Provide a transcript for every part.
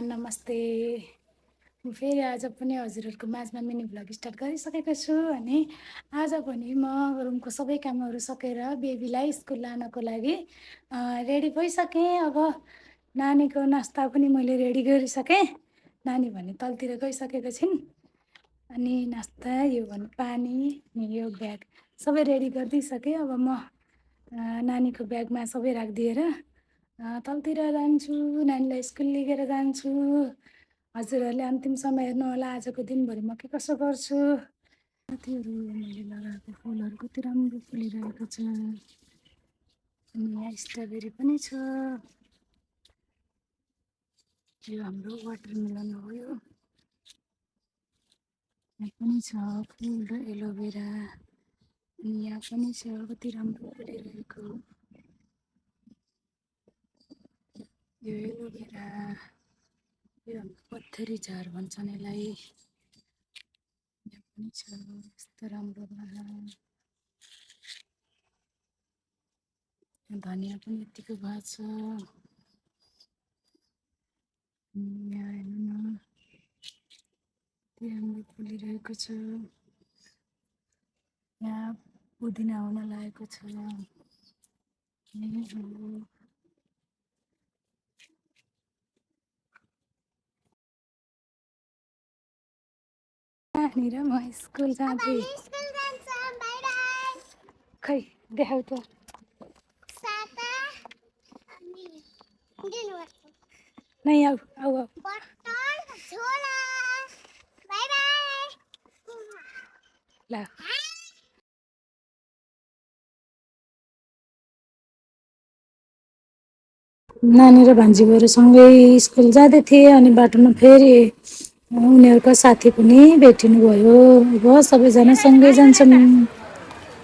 नमस्ते। म फेरि आज पनि हजुरहरूको माझमा मिनी भ्लग स्टार्ट गरिसकेको छु अनि आज पनि म रुमको सबै कामहरू सकेर बेबीलाई स्कुल लानको लागि रेडी भइसकेँ। अब नानीको नास्ता पनि मैले रेडी गरिसकेँ। नानी भने तलतिर गइसकेको छिन् अनि नास्ता यो भने पानी अनि यो ब्याग सबै रेडी गरिदिइसकेँ। अब म नानीको ब्यागमा सबै राखिदिएर तलतिर जान्छु, नानीलाई स्कुल लिएर जान्छु। हजुरहरूले अन्तिम समय हेर्नु होला आजको दिनभरि म के कसो गर्छु। साथीहरू मैले लगाएको फुलहरू कति राम्रो फुलिरहेको छ अनि यहाँ स्ट्रबेरी पनि छ। यो हाम्रो वाटरमेलन हो। यो यहाँ पनि छ फुल र एलोभेरा अनि यहाँ पनि छ कति राम्रो फुलिरहेको यो एलोभेरा। यो पत्थरी झार भन्छन् यसलाई। यहाँ पनि छ यस्तो राम्रो धनियाँ पनि यतिको भएको छ। यहाँ हेर्नु न कति राम्रो फुलिरहेको छ। यहाँ पुदिना हुन लागेको छ। यहाँनिर म स्कुल जाँदै खै देखाउ त नै आऊ आऊ आऊ ल नानी र भान्जी भएर सँगै स्कुल जाँदै थिएँ अनि बाटोमा फेरि उनीहरूको साथी पनि भेटिनु भयो। अब सबैजना सँगै जान्छन्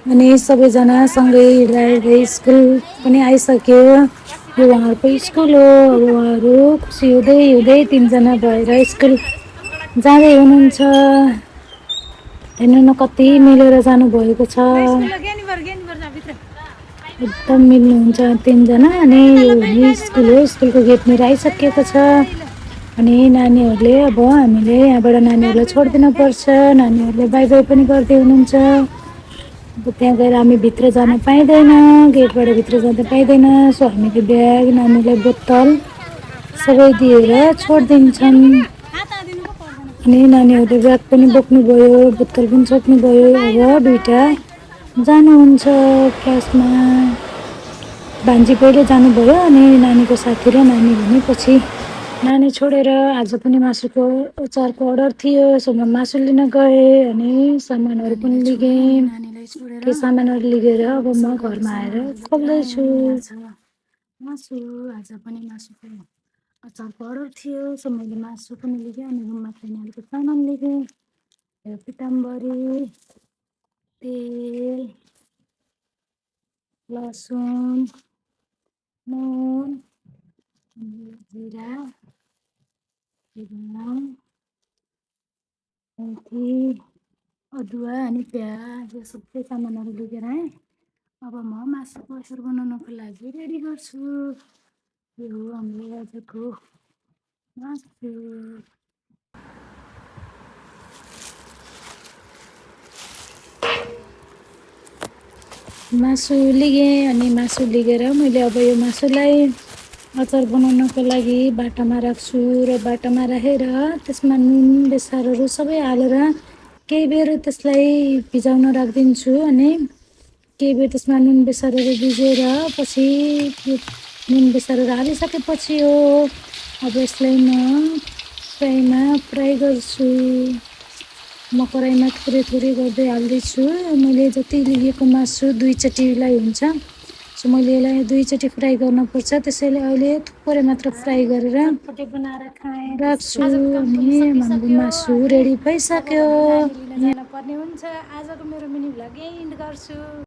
अनि सबैजना सँगै हिँड्दा हिँड्दै स्कुल पनि आइसक्यो। यो उहाँहरूको स्कुल हो। अब उहाँहरू खुसी हुँदै हुँदै तिनजना भएर स्कुल जाँदै हुनुहुन्छ। हेर्नु न कति मिलेर जानुभएको छ। एकदम मिल्नुहुन्छ तिनजना। अनि यो भने स्कुल हो। स्कुलको गेटनिर आइसकेको छ अनि नानीहरूले अब हामीले यहाँबाट नानीहरूलाई छोडिदिनु पर्छ। नानीहरूले बाई बाई पनि गर्दै हुनुहुन्छ। अब त्यहाँ गएर हामी भित्र जान पाइँदैन, गेटबाट भित्र जान पाइँदैन। सो हामीले ब्याग नानीलाई बोतल सबै दिएर छोडिदिन्छन् अनि नानीहरूले ब्याग पनि बोक्नुभयो, बोतल पनि छोड्नुभयो। अब दुईवटा जानुहुन्छ क्लासमा। भान्जी पहिले जानुभयो अनि नानीको साथी र नानी भने पछि। नानी छोडेर आज पनि मासुको अचारको अर्डर थियो। सो म मासु लिन गएँ अनि सामानहरू पनि लिएँ। त्यो सामानहरू लिएर अब म घरमा आएर खोल्दैछु मासु। आज पनि मासुको अचारको अर्डर थियो। सो मैले मासु पनि लिएँ अनि रुममा खाने अलिकति सामान लिएँ। यो पिताम्बरी, तेल, लसुन, नुन, जिरा, मेथी, अदुवा अनि प्याज यो सबै सामानहरू लिएर आएँ। अब म मासुको अचार बनाउनको लागि रेडी गर्छु। यो हो हाम्रो आजको मासु। मासु लिएँ अनि मासु लिएर मैले अब यो मासुलाई अचार बनाउनको लागि बाटामा राख्छु र बाटामा राखेर त्यसमा नुन बेसारहरू सबै हालेर केही बेर त्यसलाई भिजाउन राखिदिन्छु अनि केही बेर त्यसमा नुन बेसारहरू भिजेर पछि नुन बेसारहरू हालिसकेपछि हो अब यसलाई म फ्राईमा फ्राई गर्छु। म कराईमा थोरै थोरै गर्दै हाल्दैछु। मैले जति लिएको मासु दुईचोटिलाई हुन्छ। सो मैले यसलाई दुईचोटि फ्राई गर्नुपर्छ। त्यसैले अहिले थोरै मात्र फ्राई गरेर राख्छु अनि हाम्रो मासु रेडी भइसक्यो। पर्ने हुन्छ। आजको मेरो मिनी भ्लग यहीँ इन्ड गर्छु।